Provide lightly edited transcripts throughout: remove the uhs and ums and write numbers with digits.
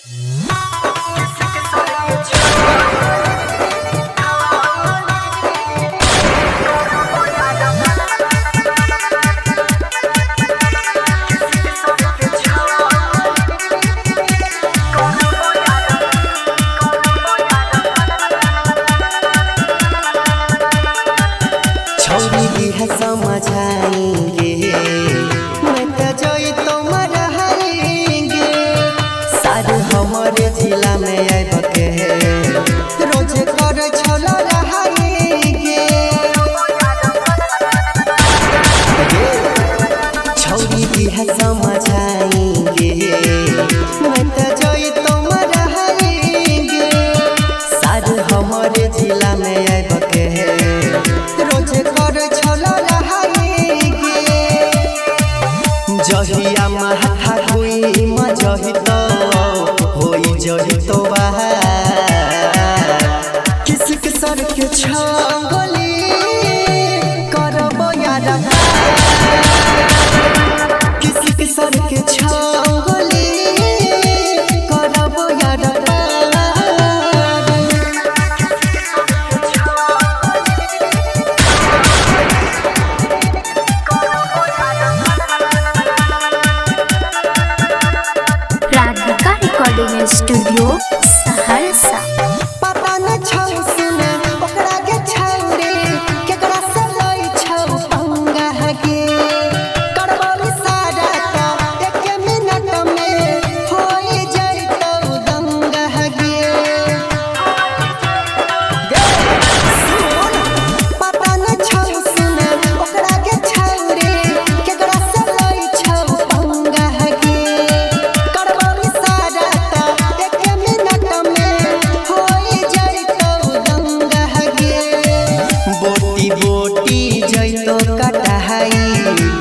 छौरी है समझाएंगे मैं तो जोई तो मरहेंगे। सारे हमारे जिला में आबके रोज कर छोला रहेंगे। छौरी है समझाएंगे मैं तो जोई तो मरहेंगे। सारे हमारे जिला में आबके रोज कर छोला रहेंगे। जहिया माथा हुई म जही तो होई जही तो किसक सर के छांगली करबो यार, किसक सर के छांगली करबो यार। Radhika recording studio Saharsa. पता न छौ सुना ओकरा के छौरे केकरा से लई छौ पंगा के करबो सारा त एक मिनट में होई जइतौ दंगा के। सुन पता न छौ सुना ओकरा के छौरे केकरा से लई छौ पंगा के करबो सारा त एक मिनट में होई जइतौ दंगा के। बोटी बोटी जइतौ कटाई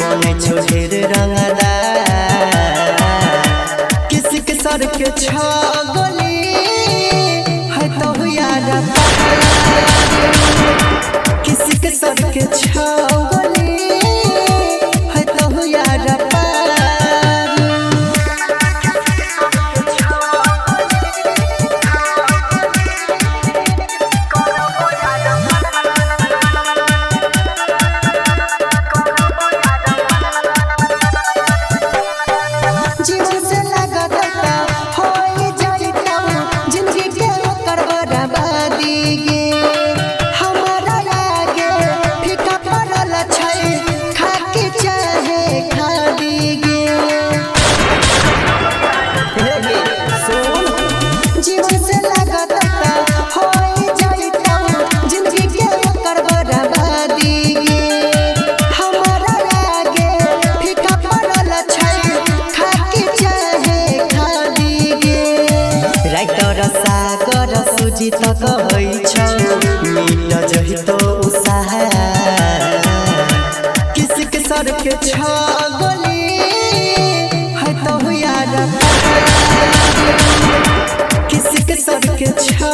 बने छौ ढेर रंगदार, किसक सर के छागली है तो यार, किसक सर के छागली है तो यार। जीवन से लागत होई जइतौ जिंदगी के ओकर बर्बादी गे। हमारा आगे फीका पड़ल छै खाके चाहे खादी गे। जीवन से लागत होई जइतौ जिंदगी के ओकर बर्बादी गे। हमारा आगे फीका पड़ल छै खाके चाहे खादी गे। राइटर सागर सुजित कहै छौ मिट जहितो उसाह, किसक सर के छागली है तो यार, किसक सर के छा